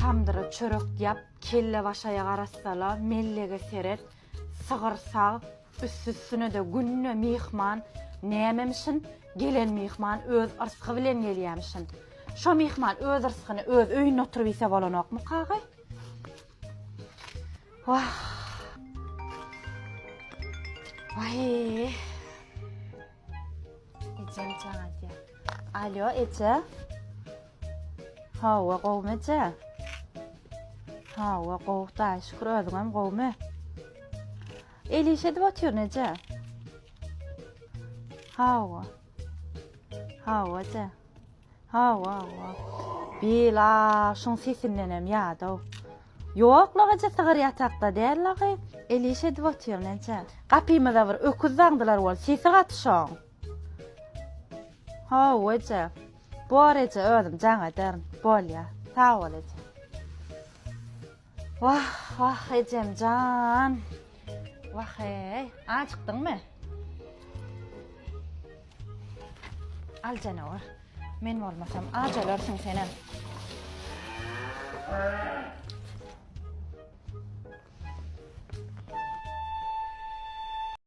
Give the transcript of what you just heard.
Tamdyra çörek ýap, kelle-başaýak arassala, mellege seret, sygyr sag, üsti-üstüne-de günde myhman, nämemişin, gelen myhman öz yrsgy bilen gelýämişin. Şo myhman öz yrsgyny öz öýünde oturyp iýse bolanokmykagy? Wah. Waý. Ejem jaň edýär. Alo, eje. Hawa, gowumy eje? Hawa, gowy, Hudaýa şükür, özüňem gowumy? El iş edip otyryn eje. Hawa. Hawa eje. Hawa, hawa. Bila, şuň sesindenem ýadaw. Ýok, la eje, sygyr ýatakda däl lagy. El iş edip otyryn eje. Gapymyza bir öküz daňdylar bol, sesi gaty şoň. Hawa eje. Bor eje, özüm jaň ederin. Bolýa. Sag bol eje. Wah, wah, ejem jan. Wah, eý, ajykdyňmy? Al janawar. Men bolmasam aç ölersiň senem.